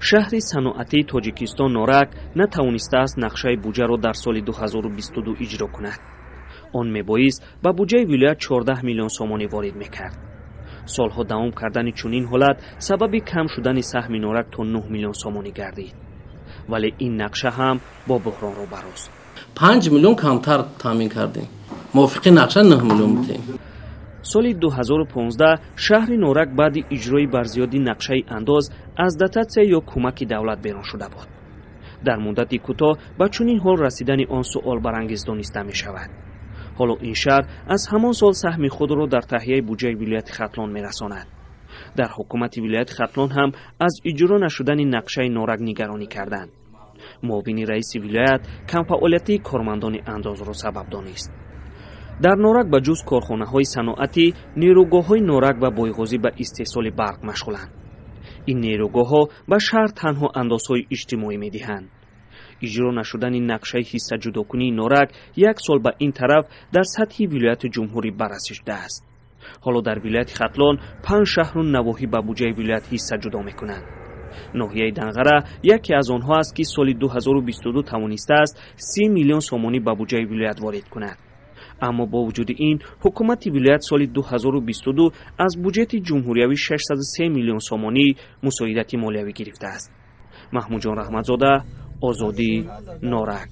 Шаҳри саноатии Тоҷикистон Норак натавонистааст нақшаи буҷаро дар соли 2022 иҷро кунад. Он мебоист ба буҷаи вилоят 14 миллион сомонӣ ворид мекард. Солҳо давом кардани чунин ҳолат сабаби кам шудани саҳми Норак то 9 миллион сомонӣ гардид. Вале ин нақша ҳам бо буҳрон рӯбарӯст. 5 миллион камтар таъмин кардем. Мувофиқи нақша 9 миллион будем. Соли 2015 шаҳри Норак баъди иҷрои барзиёди нақшаи андоз аз дотатсия ё кӯмаки давлат берун шуда буд. Дар муддати кӯтоҳ ба чунин ҳол расидани он суолбарангез дониста мешавад. Ҳоло ин шаҳр аз ҳамон сол саҳми худро дар таҳияи буҷаи вилояти Хатлон мерасонад. Дар ҳукумати вилояти Хатлон ҳам аз иҷро нашудани нақшаи Норак нигаронӣ карданд. Муовини раиси вилоят камфаъолиятии кормандони андозро сабаб донист. Дар Норак ба ҷуз корхонаҳои саноатӣ, нерӯгоҳҳои Норак ва Бойғозӣ ба истеҳсоли барқ машғуланд. Ин нерӯгоҳҳо ба шаҳр танҳо андозҳои иҷтимоӣ медиҳанд. Иҷро нашудани нақшаи ҳиссаҷудокунии Норак як сол ба ин тараф дар сатҳи вилояту ҷумҳурӣ баррасӣ шудааст. Ҳоло дар вилояти Хатлон панҷ шаҳру навоҳӣ ба буҷаи вилоят ҳисса ҷудо мекунанд. Ноҳияи Данғара яке аз онҳо аст, ки соли 2022 тавонистааст 30 миллион сомонӣ ба буҷаи вилоят ворид кунад. Аммо бо вуҷуди ин ҳукумати вилоят соли 2022 аз буҷети ҷумҳуриявӣ 603 миллион сомонӣ мусоидати молиявӣ гирифтааст. Маҳмудҷон Раҳматзода, Озодӣ, Норак.